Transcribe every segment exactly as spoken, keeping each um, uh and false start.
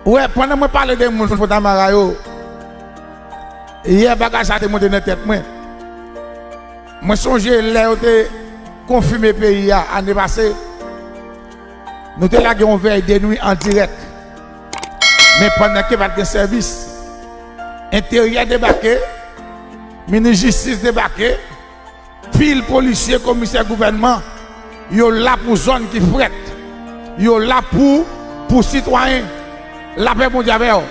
Ou wè, pandan mwen pale de moun Fontamara yo, yè bagay sa te monte nan tèt mwen. Mwen sonje lè yo te konfime peyi a ane pase, nou te lage yon vèy de nwi an dirèk. Men pandan ke pa t gen sèvis, enteryè debake, minis jistis debake, pil polisye, komisè gouvènman, yo la pou zòn ki frèt. Yo la pou, pou sitwayen. Lapè Bondye avè w.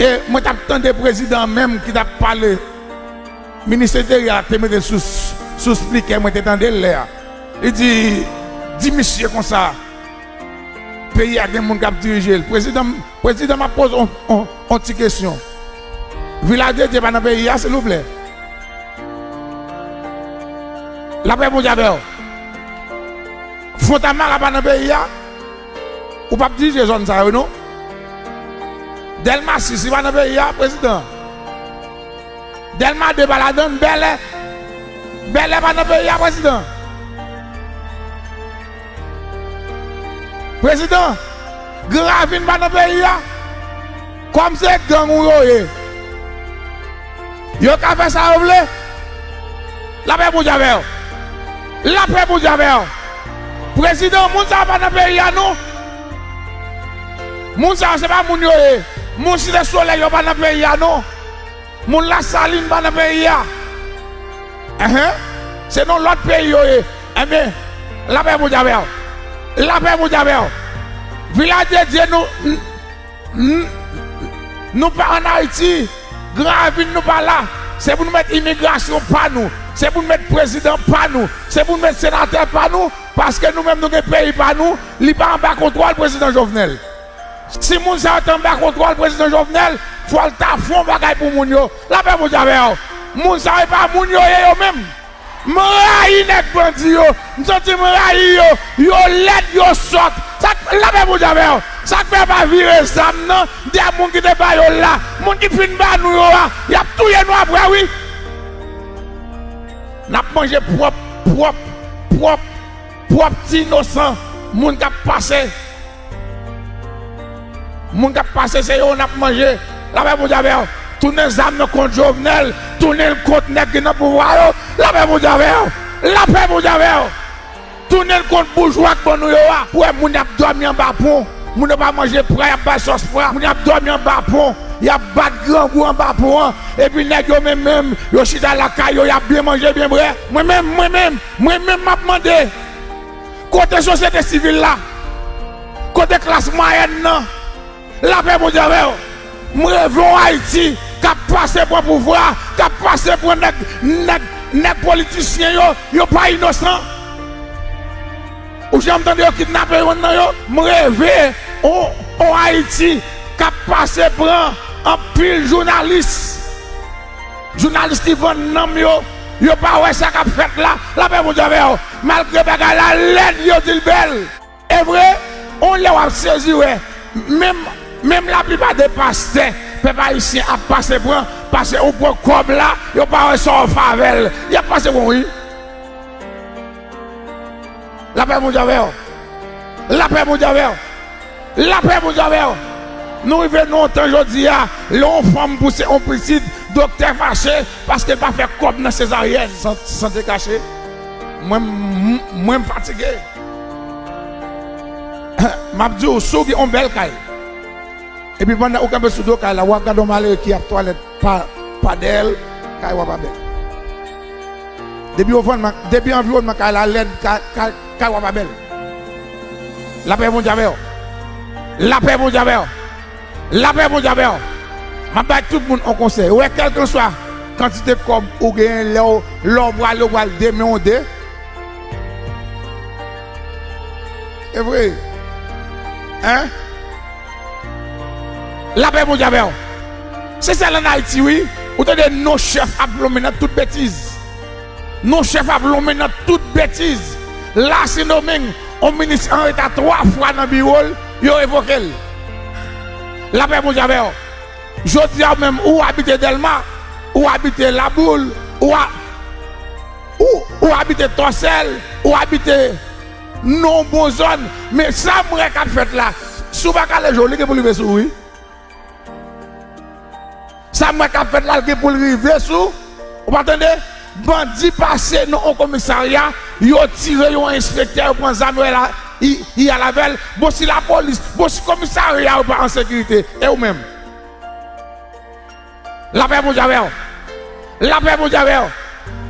E mwen t ap tande prezidan an menm ki t ap pale. Minis enteryè a te mete sou, sou spikè, mwen te tande l lè a. Li di, di misye konsa, peyi a gen moun k ap dirije l. Prezidan, prezidan, m ap poze on, on, on ti kesyon. Vilaj de Dye pa nan peyi a, silvouplè? Lapè Bondye avè w. Fontamara pa nan peyi a? Ou p ap dirije zòn sa yo, non? Dèlma sis, li pa nan peyi a, prezidan? Dèlma de pa ladann, Bèlè. Bèlè pa nan peyi a, prezidan? Prezidan, Gran Ravin pa nan peyi a? Kòm se gang ou yo ye, yo ka fè sa yo vle. Lapè Bondye avè w. Lapè Bondye avè w. Prezidan, moun sa yo pa nan peyi a, non. Moun sa yo, se pa moun yo ye. Moun Site Solèy yo pa nan peyi a, non. Moun Lasalin pa nan peyi a. Enhen. Se nan lòt peyi yo ye. Enben, lapè Bondye avè w. Lapè Bondye avè w. Vilaj de Dye, nou, n-, n-, nou pa ann Ayiti. Gran Ravin, nou pa la. Se pou nou met imigrasyon pa nou. Se pou nou met prezidan pa nou. Se pou nou met senatè pa nou. Paske nou menm, nou gen peyi pa nou. Li pa anba kontwòl prezidan Jovenel. Si moun sa yo te anba kontwòl prezidan Jovenel, fò l ta fè yon bagay pou moun yo. Lapè Bondye avè w. Moun sa yo, e pa moun yo ye yo menm. M rayi nèg bandi yo. M santi m rayi yo. Yo lèd, yo sòt. Sa k, lapè Bondye avè w. Sa k fè yo pa vire zam nan dèyè moun ki te ba yo l la. Moun ki fin ba nou yo a, y ap touye nou apre, wi. N ap manje pwòp, pwòp, pwòp, pwòp ti inosan moun k ap pase. Moun k ap pase, se yo n ap manje. Lapè Bondye avè w. Tounen zam nan kont Jovenel. Tounen l kont nèg ki nan pouvwa yo. Lapè Bondye avè w. Lapè Bondye avè w. Tounen l kont boujwa k ban nou yo a. Ou wè moun y ap dòmi anba pon. Moun yo pa manje pra, y ap bay sòs pra. Moun y ap dòmi anba pon. Y ap bat grangou anba pon an. Epi nèg yo menm menm, yo chita lakay yo, y ap byen manje, byen bwè. Mwen menm, mwen menm, mwen menm m ap mande. Kote sosyete sivil la? Kote klas mwayèn nan? Lapè Bondye avè w. M reve yon Ayiti k ap pase pran pouvwa, k ap pase pran nèg, nèg, nèg politisyen yo, yo pa inosan. Ou janm tande yo kidnape yonn nan yo? M reve yon, yon Ayiti k ap pase pran anpil jounalis. Jounalis ki vann nanm yo, yo pa wè sa k ap fèt la. Lapè Bondye avè w. Malgre bagay la lèd, yo di l bèl. E vre, yon lè w ap sezi wè, menm, menm laplipa de pastè pèp ayisyen ap pase pran, paske ou pran kòb la, yo pa wè sa w fè avè l. Y ap pase pran w, wi. Lapè Bondye avè w. Lapè Bondye avè w. Lapè Bondye avè w. Nou rive nan yon tan jodi a, lè yon fanm pouse yon pitit, doktè fache paske l pa fè kòb nan sezaryèn. San, sante kache. Mwen, m-, mwen m fatige. M ap di w, si w gen yon bèl kay, epi pandan ou kanpe sou do kay la, w ap gade yon malere ki ap twalèt pa, pa dèyè l, kay w a pa bèl. Depi yo vann, depi anviwònman kay la lèd, kay, kay, kay w a pa bèl. Lapè Bondye avè w. Lapè Bondye avè w. Lapè Bondye avè w. M ap bay tout moun yon konsèy. Ou wè, kèlkanswa kantite kòb ou genyen, lè w, lè w prale, ou pral de men w de. E vre. Hein? Lapè Bondye avè w. Se sèl ann Ayiti, wi. Ou tande non chèf ap lonmen nan tout betiz. Non chèf ap lonmen nan tout betiz. La, Sendomeng, yon minis an reta twa fwa nan biwo l, yo revoke l. Lapè Bondye avè w. Jodi a, ou menm, ou abite Dèlma, ou abite Laboul, ou a, ou, ou abite Tòsèl, ou abite nan yon bon zòn. Men sa m wè k ap fèt la, Si w pa kale je w, li gen pou l rive sou ou, wi. Sa m wè k ap fèt la, l gen pou l rive sou ou. Pa tande? Bandi pase nan yon komisarya, yo tire yon enspektè, yo pran zam, yo al, y, y al avè l. Bon, si lapolis, bon, si komisarya yo pa an sekirite, e ou menm? Lapè Bondye avè w. Lapè Bondye avè w.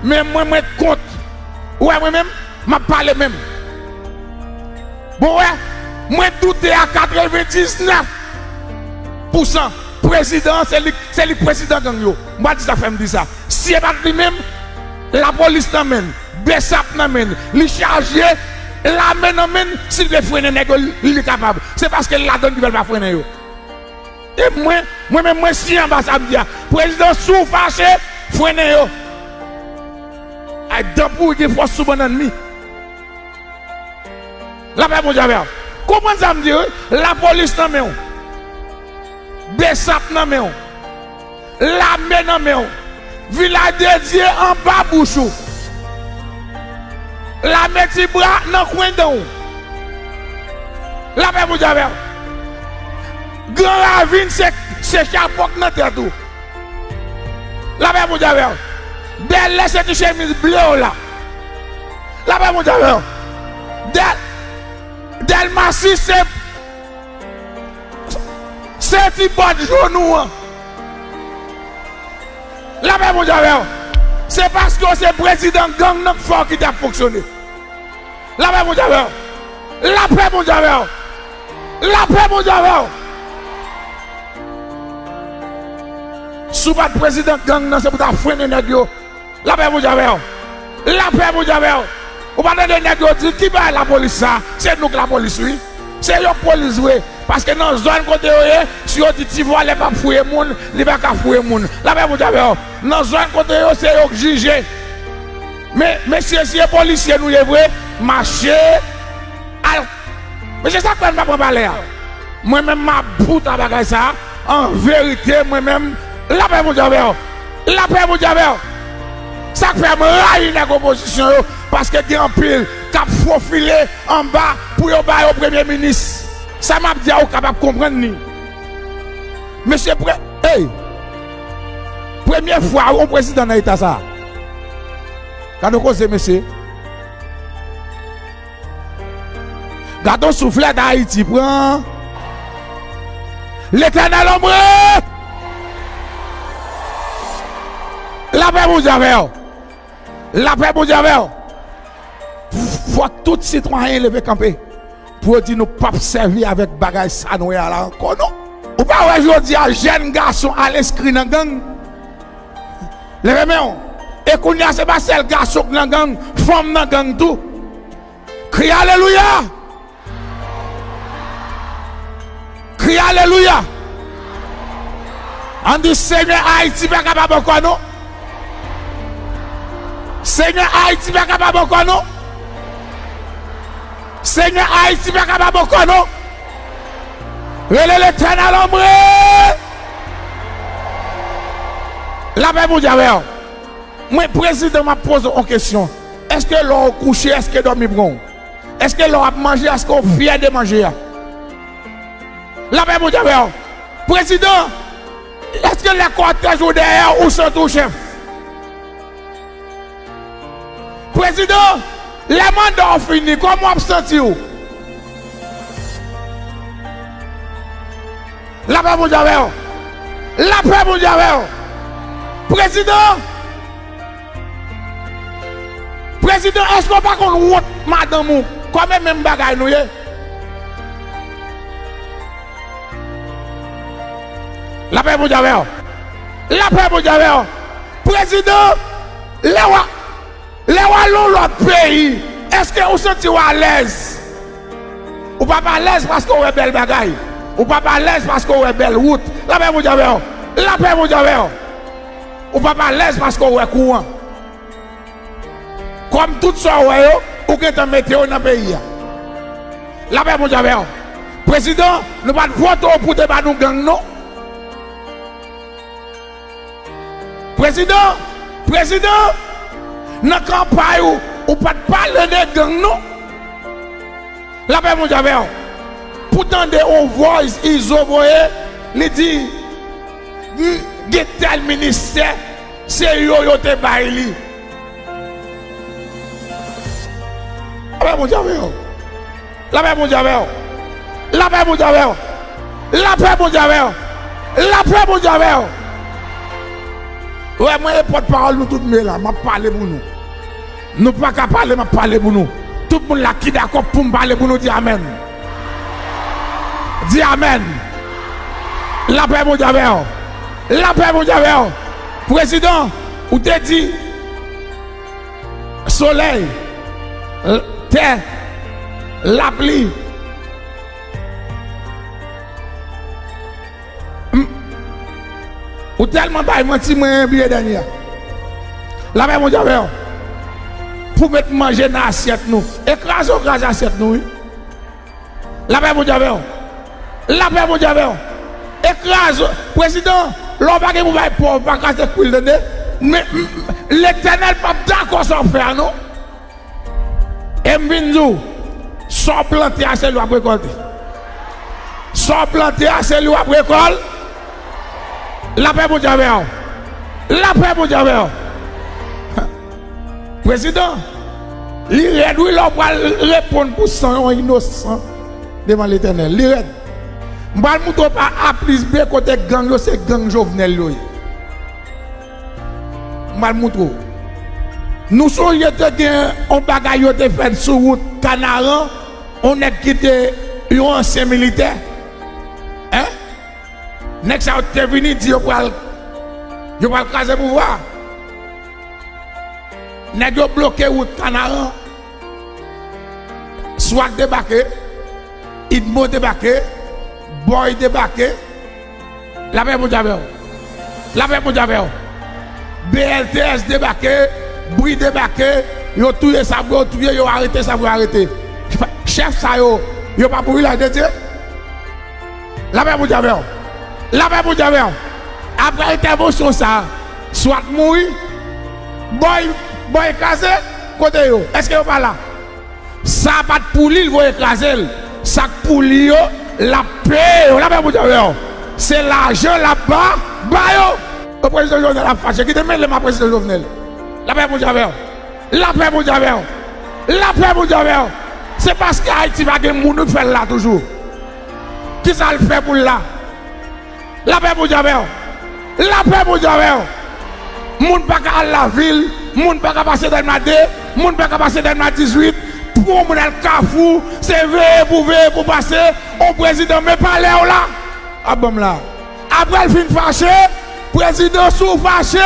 Men mwen, mwen kont. Ou wè mwen menm, m ap pale menm. Bon, wè, mwen doute a katrevendiznèf pousan. Prezidan an, se li, se li prezidan gang yo. M pa di sa fè m di sa. Si e pa t li menm, lapolis nan men l, besap nan men l, li chaje lame nan men l, si l vle frennen nèg yo, li, li kapab. Se paske l ladann ki fè l pa frennen yo. E mwen, mwen menm, mwen siyen anba sa m di a. Prezidan, si w fache, frennen yo. Ay, dan pouri gen fòs sou bannann mi. Lapè Bondye avè w. Konprann sa m di, wi. Lapolis nan men w. Besap nan men w. Lame nan men w. Vilaj de Dye anba bouch ou. Lame ti bra nan kwen dan w. Lapè Bondye avè w. Gran Ravin se, se chapo k nan tèt ou. Lapè Bondye avè w. Bèlè se ti chemiz ble w la. Lapè Bondye avè w. Dèl, Dèlma sis se, se ti bòt jòn ou an. Lapè Bondye avè w. Se paske w se prezidan gang nan k fè w kite ap fonksyone. Lapè Bondye avè w. Lapè Bondye avè w. Lapè Bondye avè w. Si w pa t prezidan gang nan, se pou ta frennen nèg yo. Lapè Bondye avè w. Lapè Bondye avè w. Ou pa tande nèg yo di, ki bagay lapolis sa? Se nou k lapolis, wi. Se yo k polis vre. Paske nan zòn kote yo ye, si yo di ti vòlè p ap fouye moun, li pa ka fouye moun. Lapè Bondye avè w. Nan zòn kote yo, se yo k jije. Men, mesye, si e polisye nou ye vre, mache al. Mesye, sa k fè n pa pran palè a? Mwen menm, m ap bout a bagay sa a. An verite, mwen menm, lapè Bondye avè w. Lapè Bondye avè w. Sa k fè m rayi nèg opozisyon yo, paske gen anpil k ap fofile anba pou yo ba yo premye minis. Sa m ap di a, ou kapab konprann li. Mesye, pre-, ey! Premye fwa yon prezidan nan eta sa a. Gade yon koze, mesye. Gade yon souflèt Ayiti pran. Letènèl ombre! Lapè Bondye avè w. Lapè Bondye avè w. Fò tout sitwayen leve kanpe pou yo di nou p ap sèvi avèk bagay sa nou ye a la ankò, non. Ou pa wè jodi a jèn gason al enskri nan gang? Leve men w. E kounye a, se pa sèl gason k nan gang, fanm nan gang tou. Kriye alelouya! Kriye alelouya! Ann di, Senyè, Ayiti pa kapab ankò, non. Senyè, Ayiti pa kapab ankò, non. Senyè, Ayiti pa kapab ankò, non. Rele Letènèl ombre! Lapè Bondye avè w. Mwen, prezidan, m ap poze w yon kesyon. Èske lè w kouche, èske dòmi pran w? Èske lè w ap manje, èske w fyè de manje a? Lapè Bondye avè w. Prezidan, èske lè kòtèj ou dèyè w, ou santi w chèf? Prezidan, lè manda w fini, kòman w ap santi w? Lapè Bondye avè w. Lapè Bondye avè w. Prezidan, Prezidan, èske w pa konn wont madanm ou? Kòm e menm bagay nou ye. Lapè Bondye avè w. Lapè Bondye avè w. Prezidan, lè w a, lè w al yon lòt peyi, èske ou santi w alèz? Ou p ap alèz paske w wè bèl bagay. Ou p ap alèz paske w wè bèl wout. Lapè Bondye avè w. Lapè Bondye avè w. Ou p ap alèz paske w wè kouran. Kòm tout sa w wè yo, ou gentan mete yo nan peyi a. Lapè Bondye avè w. Prezidan, nou pa t vote w pou te ba nou gang, non. Prezidan, prezidan, nan kanpay ou, ou pa t pale de gang, non. Lapè Bondye avè w. Ou tande yon voice Izo voye, li di, "M, gen tèl ministè, se yo yo te bay li." Lapè Bondye avè w. Lapè Bondye avè w. Lapè Bondye avè w. Lapè Bondye avè w. Lapè Bondye avè w. Wè, mwen e pòtpawòl nou tout m ye la, m ap pale pou nou. Nou pa ka pale, m ap pale pou nou. Tout moun la ki dakò pou m pale pou nou, di amèn. Di amèn. Lapè Bondye avè w. Lapè Bondye avè w. Prezidan, ou te di, solèy, l-, tè, lapli. M-, ou tèlman bay manti, mwen biyè dènye a. Lapè Bondye avè w. Pou met manje nan asyèt nou. E kraze w kraze asyèt nou, wi. Lapè Bondye avè w. Lapè Bondye avè w. E kraze w. Prezidan, lè w pa gen pou bay pòv, pa kraze kwil, tande. Men, m-, m-, Letènèl p ap dakò sa w ap fè a, non. E m vin di w, sa w plante a, se li w ap rekòlte. Sa w plante a, se li w ap rekòl-, Lapè Bondye avè w. Lapè Bondye avè w. Prezidan, li rèd wi lè w pral reponn pou san yon inosan devan Letènèl. Li rèd. M pral montre w pa A plis B kote gang yo se gang Jovenel yo ye. M pral montre w. Nou sonje te gen yon bagay yo te fè sou wout Kanaran, yon nèg ki te yon ansyen militè. Hein? Nèg sa yo te vini di yo pral, yo pral kraze pouvwa. Nèg yo bloke wout Kanaran. Swag debake, Idmo debake, Boy debake. Lapè Bondye avè w. Lapè Bondye avè w. B L T S debake, Bri debake, yo touye sa pou yo touye, yo arete sa pou yo arete. Chèf sa yo, yo pa pou vilaj de Dye? Lapè Bondye avè w. Lapè Bondye avè w. Apre entèvansyon sa, Swag mouri, Boy, Boy kraze, kote yo? Èske yo pa la? Sa pa t pou li, l voye kraze l. Sa k pou li yo, l ap peye yo. Lapè Bondye avè w. Se lajan l ap ba, ba yo. O prezidan Jovenel ap fache. Kite mele m a prezidan Jovenel. Lapè Bondye avè w. Lapè Bondye avè w. Lapè Bondye avè w. Se paske Ayiti pa gen moun wi k fè l la toujou. Kisa l fè pou l la? Lapè Bondye avè w. Lapè Bondye avè w. Moun pa ka al lavil, moun pa ka pase Dèlma de, moun pa ka pase Dèlma dizuit. Pou yon moun al Kafou, se veye pou veye pou pase, on prezidan, men palè w la. Ap ban m la. Apre l fin fache, prezidan, si w fache,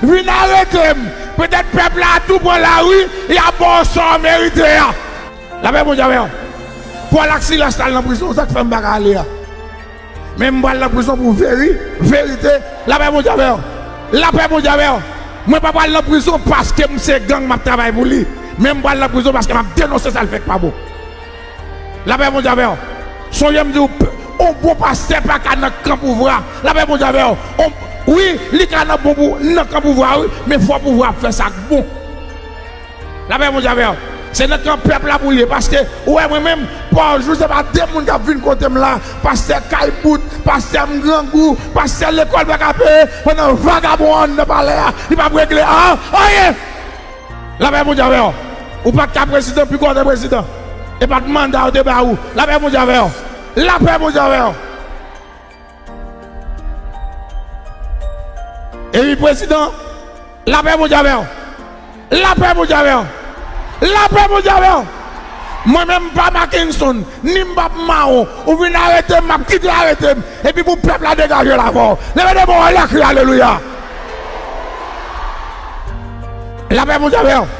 vin arete m. Petèt pèp la tou pran lari, y ap ba w sa w merite a. Lapè Bondye avè w. Pòl ak Silas t al nan prizon, sa k fè m pa ka ale a. Men m pral nan prizon pou veri-, verite. Lapè Bondye avè w. Lapè Bondye avè w. Mwen pa pral nan prizon paske m se gang m ap travay pou li. Men m pral nan prizon paske m ap denonse sa l fè k pa bon. Lapè Bondye avè w. Sonje m di w, p-, on bon pastè pa ka nan kan pouvwa. Lapè Bondye avè w. On, wi, li ka nan bon pou, nan kan pouvwa, wi, men fò pouvwa ap fè sa k bon. Lapè Bondye avè w. Se nan kan pèp la pou l ye, paske ou wè mwen menm, pa jou se pa de moun k ap vin kote m la, pastè kay bout, pastè m grangou, pastè lekòl pa ka peye, pandan vagabon an nan palè a, li p ap regle a, anyen. Lapè Bondye avè w. Ou pa t ka prezidan, piko w te prezidan. E pa t manda yo te ba ou. Lapè Bondye avè w. Lapè Bondye avè w. Epi prezidan, lapè Bondye avè w. Lapè Bondye avè w. Lapè Bondye avè w. Mwen menm m pa Mackenson, ni m p ap mawon. Ou vin arete m, m ap kite arete m. Epi pou pèp la degaje l avè w. Leve de men w anlè, kriye alelouya. Lapè Bondye avè w.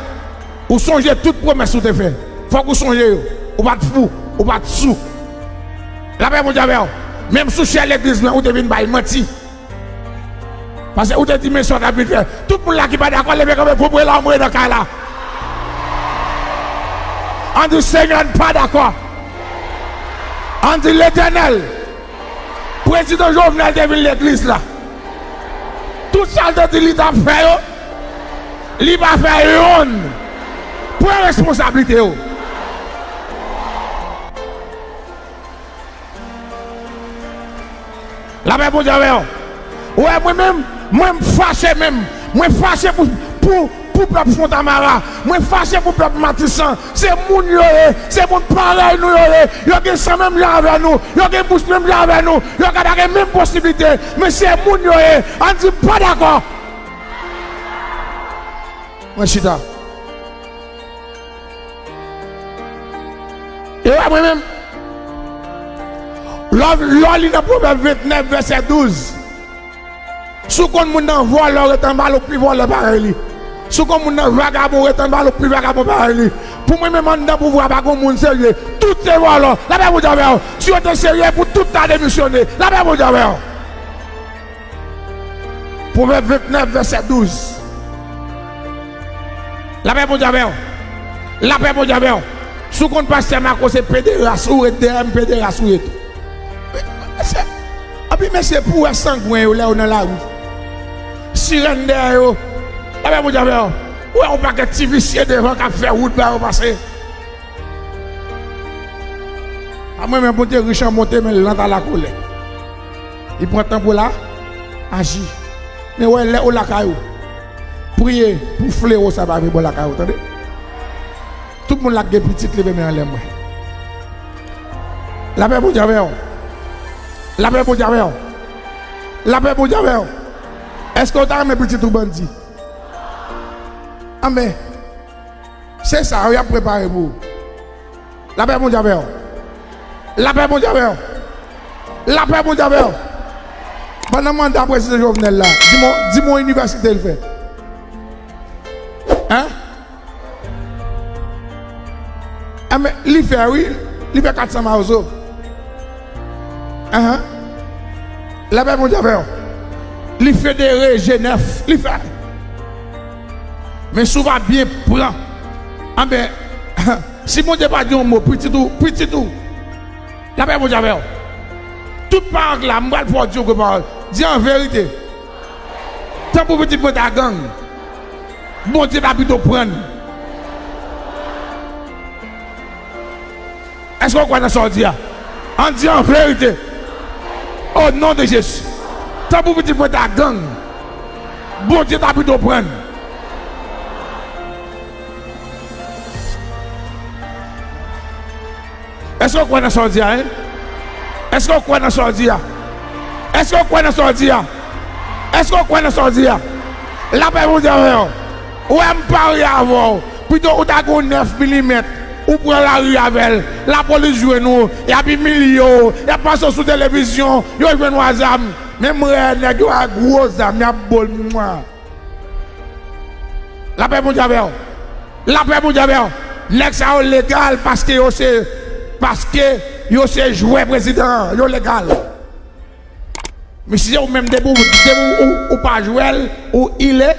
Ou sonje tout pwomès ou te fè. Fòk ou sonje yo. Ou pa t fou, ou pa t sou. Lapè Bondye avè w. Menm sou chè legliz mwen, ou te vin bay manti. Paske ou te di men sa w t ap vin fè. Tout moun la ki pa dakò, leve kanpe, pou mwen la, ou mwen nan kay la. Ann di, Senyè, n pa dakò. Ann di, Letènèl, prezidan Jovenel te vin legliz la. Tout sa l te di li t ap fè yo, li pa fè yonn. Pran responsablite w. Lapè Bondye avè w. Ou wè, mwen menm, mwen m fache menm. Mwen fache pou, pou, pou pèp Fontamara. Mwen fache pou pèp Matisan. Se moun yo ye, se moun parèy nou yo ye. Yo gen san menm jan avè nou. Yo gen bouch menm jan avè nou. Yo ka pa gen menm posiblite. Men se moun yo ye. Ann di m pa dakò. Mwen chita. E wè mwen menm. Lè w, lè w li nan Pwovèb vennèf, vèsè douz. Si w konn moun nan vòlè, w ret anba l, ou pi vòlè parèy li. Si w konn moun nan vagabon, w ret anba l, ou pi vagabon parèy li. Pou mwen menm anndan pouvwa a pa gon moun serye. Tout se vòlè. Lapè Bondye avè w. Si yo te serye, pou tout ta demisyone. Lapè Bondye avè w. Pwovèb vennèf, vèsè douz. Lapè Bondye avè w. Lapè Bondye avè w. Si w konn pastè Marco se pederas, ou ret dèyè m, pederas ou ye tou. Mesye, anpil mesye pou wè sangwen yo lè yo nan lari. Sirèn dèyè yo. Lapè Bondye avè w. Ou wè yon pakèt ti visye devan k ap fè wout ba yo pase. A mwen menm, Bondye rich an bonte, men l lant a lakolè. Li pran tan pou l a aji. Men wè, lè ou lakay ou, priye pou flewo sa pa vin bò lakay ou, tande. Tout moun la k gen pitit, leve men anlè mwen. Lapè Bondye avè w. Lapè Bondye avè w. Lapè Bondye avè w. Èske w ta renmen pitit ou bandi? Anben. Se sa yo y ap prepare pou ou. Lapè Bondye avè w. Lapè Bondye avè w. Lapè Bondye avè w. Pandan manda prezidan Jovenel la, di m, di m yon inivèsite l fè. Hein? Enben, li fè, wi. Li fè kat san Mawozo. Ahan. Lapè Bondye avè w. Li federe G nèf. Li fè. Men si w pa byen pran, anben, si Bondye pa di yon mo, pitit ou, pitit ou, lapè Bondye avè w. Tout paran k la, m pral fè w di yon gwo pawòl. Di an verite. Tan pou pitit mwen ta gang, Bondye ta pito pran l. Èske w kwè nan sa w di a? Ann di an verite. O non de Jezi. Tan pou pitit mwen ta gang, Bondye ta pito pran l. Èske w kwè nan sa w di a, en? Èske w kwè nan sa w di a? Èske w kwè nan sa w di a? Èske w kwè nan sa w di a? Lapè Bondye avè w. Ou wè m parye avè w. Pito ou ta gen yon nèf milimèt, ou pran lari avè l. Lapolis jwenn ou, y ap imilye w, y ap pase w sou televizyon, yo jwenn w a zam. Men m wè nèg yo a gwo zam, y ap bo l mwa. Lapè Bondye avè w. Lapè Bondye avè w. Nèg sa yo legal paske yo se, paske yo se jwè prezidan an. Yo legal. Men si se ou menm, depi w, depi w, ou, ou pa jwè l, ou ile-,